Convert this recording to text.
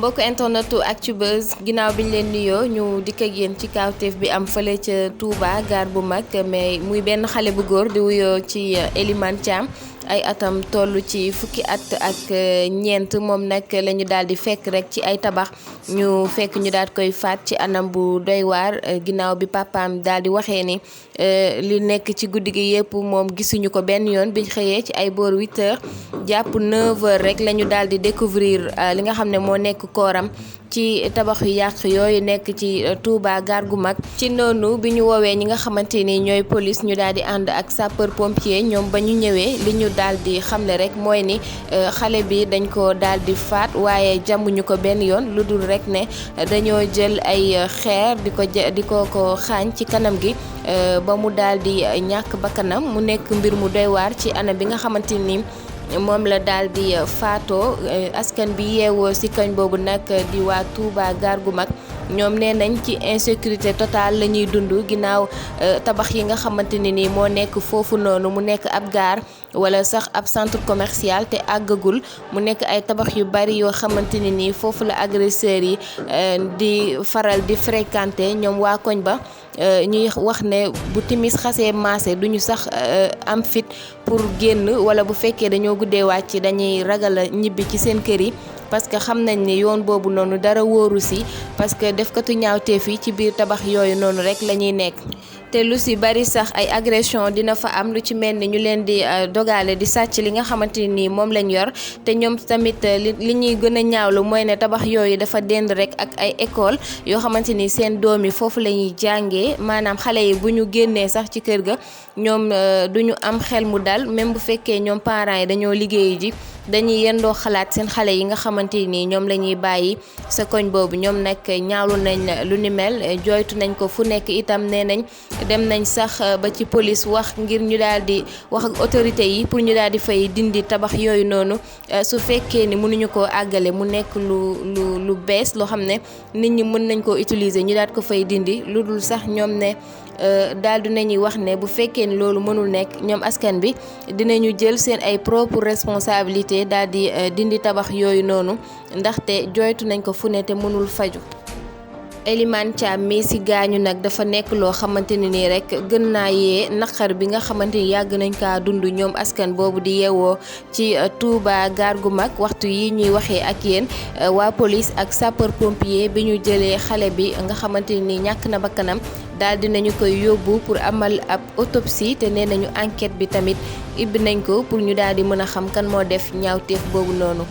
mbokk internetu Actubuzz ginnaaw biñ leen nuyoo ñu dikk ak yéen ci kawteef bi am fële ca Touba gaar bu mag mais muy benn xale bu góor di wuyoo ci Elimane Thiam ay atam toll ci fukki at ak ñeent moom nag la ñu daal di fekk rek ci ay tabax ñu fekk ñu daal koy faat ci anam bu doy waar ginnaaw bi papaam daal di waxee ni li nekk ci guddi gi yëpp moom gisuñu ko benn yoon biñ xëyee ci ay boor 8h jàpp 9h rek la ñu daal di découvrir li nga xam ne moo nekk kooram ci tabax yu yàq yooyu nekk ci Touba gaar gu mag. ci noonu bi ñu woowee ñi nga xamante ni ñooy police ñu daal di ànd ak sapeur pompier ñoom ba ñu ñëwee li ñu daal di xamle rek mooy ni xale bi dañ ko daal di faat waaye jàmmuñu ko benn yoon lu dul rek ne dañoo jël ay xeer di ko xaañ ci kanam gi ba mu daal di ñàkk bakkanam mu nekk mbir mu doy waar ci anam bi nga xamante ni moom la daal di faatoo. askan bi yeewoo ci koñ boobu nag di waa Touba gaar gu mag ñoom nee nañ ci insécurité totale la ñuy dund ginnaaw tabax yi nga xamante ne ni moo nekk foofu noonu mu nekk ab gaar wala sax ab centre commercial te àggagul mu nekk ay tabax yu bari yoo xamante ne ni foofu la agresseurs yi di faral di fréquenter ñoom waa koñ ba. ñuy wax ne bu timis xasee maase duñu sax am fit pour génn wala bu fekkee dañoo guddee wàcc dañuy ragal a ñibbi ci seen kër yi parce que xam nañ ne yoon boobu noonu dara wóoru si parce que defkatu ñaawteef yi ci biir tabax yooyu noonu rek la ñuy nekk. te lu si bari sax ay agression dina fa am lu ci mel ni ñu leen di dogale di sàcc li nga xamante ni moom lañ yor te ñoom tamit li ñuy gën a ñaawlu mooy ne tabax yooyu dafa dend rek ak ay école yoo xamante ni seen doom yi foofu la ñuy jàngee maanaam xale yi bu ñu génnee sax ci kër ga ñoom duñu am xel mu dal même bu fekkee ñoom parents yi dañoo liggéeyi ji dañuy yendoo xalaat seen xale yi nga xamante ni ñoom la ñuy bàyyi sa koñ boobu ñoom nag ñaawlu nañ lu ni mel jooytu nañ ko fu nekk itam nee nañ dem nañ sax ba ci police wax ngir ñu daal di wax ak autorité yi pour ñu daal di fay dindi tabax yooyu noonu su fekkee ni mënuñu koo àggale mu nekk lu bees loo xam ne nit ñi mën nañ koo utiliser ñu daal ko fay dindi lu dul sax ñoom ne daal di nañuy wax ne bu fekkee ni loolu mënul nekk ñoom askan bi dinañu jël seen ay propre responsabilité daal di dindi tabax yooyu noonu ndaxte jooytu nañ ko fu ne te mënul faju. Elimane Thiam mi si gaañu nag dafa nekk loo xamante ne nii rek gën naa yee naqar bi nga xamante ni yàgg nañ kaa dund ñoom askan boobu di yeewoo ci Touba gaar gu mag waxtu yi ñuy waxee ak yéen waa police ak sapeur pompier bi ñu jëlee xale bi nga xamante ni ñàkk na bakkanam daal dinañu koy yóbbu pour amal ab autopsie te nee nañu enquête bi tamit ibbi nañ ko pour ñu daal di mën a xam kan moo def ñaawteef boobu noonu.